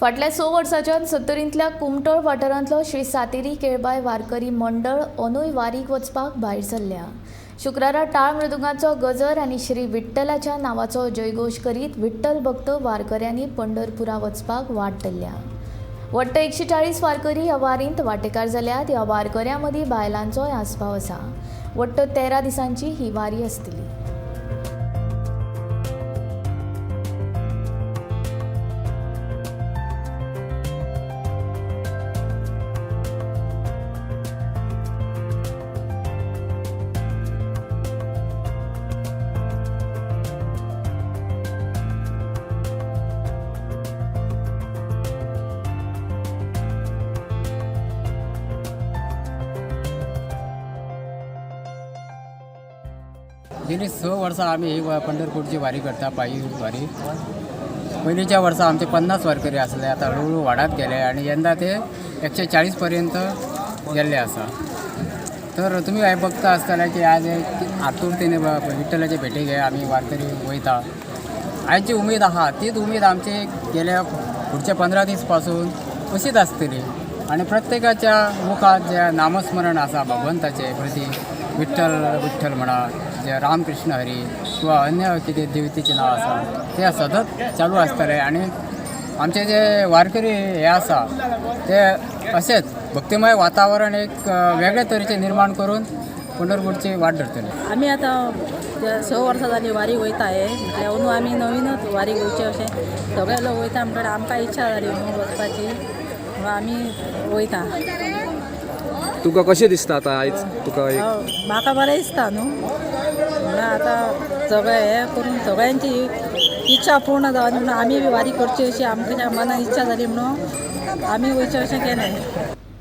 फाटल्या 6 वर्सांच्यान सत्तरींतल्या कुमटळ वाठारांतलो श्री सातेरी केळबाय वारकरी मंडळ अंदूय वारीक वचपाक भायर सरल्या. शुक्रारा टाळ मृदुंगाचो गजर आनी श्री विठ्ठलाच्या नांवाचो जयघोश करीत विठ्ठल भक्त वारकऱ्यांनी पंढरपुरा वचपाक वाट धरल्या. वट्ट 140 वारकरी ह्या वारींत वांटेकार जाल्यात. ह्या वारकऱ्यां मदीं बायलांचोय आस्पाव आसा. वट्ट 13 दिसांची ही वारी आसतली. गेली 6 वर्सां आमी ही पंढरपूरची वारी करता, पायी वारी. पयलींच्या वर्सा आमचे 50 वारकरी आसले, आतां हळू हळू वाडत गेले आनी यंदा ते 140 पर्यंत गेल्ले आसा. तर तुमी हें बघता आसतले की आज आतुरतेने विठ्ठलाचे भेटेक हे आमी वारकरी वयता. आयज जी उमेद आहा तीच उमेद आमची गेल्या फुडच्या 15 दीस पासून अशीच आसतली. आनी प्रत्येकाच्या मुखार जें नामस्मरण आसा भगवंताचें प्रती, विठ्ठल विठ्ठल म्हणा, जे रामकृष्ण हरी किंवा अन्य कितें देवतेचें नांव आसा ते सतत चालू आसतलें. आनी आमचे जे वारकरी हे आसा ते अशेंच भक्तिमय वातावरण एक वेगळे तरेचें निर्माण करून पंढरपूरची वाट धरतले. आमी आतां 6 वर्सां जाली वारी वयता हे, म्हटल्यार अंदू आमी नवीनच वारी वयचे अशें सगळे लोक वयता म्हणटकीर आमकां इच्छा जाली म्हणून वचपाची, म्हणून आमी वयता. तुका कशें दिसता आतां आयज तुका एक? म्हाका बरें दिसता न्हू, म्हणून आतां सगळें हें करून सगळ्यांची इच्छा पूर्ण जावं म्हणून आमी बी वारी करची अशी आमच्या मनान इच्छा जाली म्हणून आमी वयचें अशें केलें.